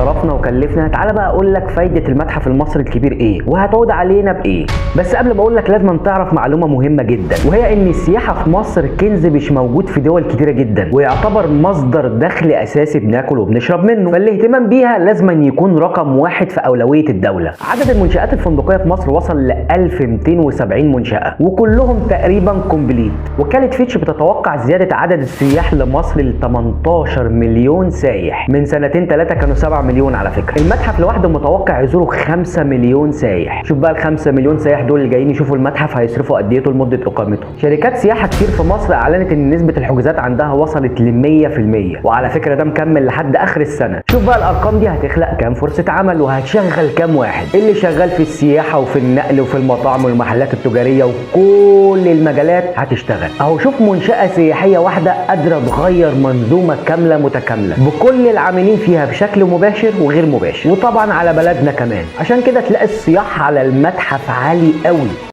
صرفنا وكلفنا، تعالى بقى اقول لك فايده المتحف المصري الكبير ايه وهتعود علينا بايه. بس قبل ما اقول لك لازم تعرف معلومة مهمة جدا، وهي ان السياحة في مصر كنز مش موجود في دول كتيرة جدا، ويعتبر مصدر دخل اساسي بناكل وبنشرب منه، فالاهتمام بيها لازم يكون رقم واحد في اولوية الدولة. عدد المنشآت الفندقية في مصر وصل ل 1270 منشأة وكلهم تقريبا complete. وكالة فيتش بتتوقع زيادة عدد السياح لمصر ل 18 مليون سايح، من سنتين ثلاثة كانوا 7 مليون. على فكرة المتحف لوحده متوقع يزوره 5 مليون سايح. شوف بقى ال 5 مليون سايح دول اللي جايين يشوفوا المتحف هيصرفوا قد ايه طول مدة اقامتهم. شركات سياحة كتير في مصر اعلنت ان نسبة الحجوزات عندها وصلت ل 100%، وعلى فكرة ده مكمل لحد اخر السنة. شوف بقى الارقام دي هتخلق كام فرصة عمل وهتشغل كام واحد، اللي شغال في السياحة وفي النقل وفي المطاعم والمحلات التجارية وكل المجالات هتشتغل. اهو شوف منشأة سياحية واحدة قادرة تغير منظومة كاملة متكاملة بكل العاملين فيها بشكل مباشر وغير مباشر، وطبعا على بلدنا كمان. عشان كده تلاقي السياح على المتحف عالي قوي.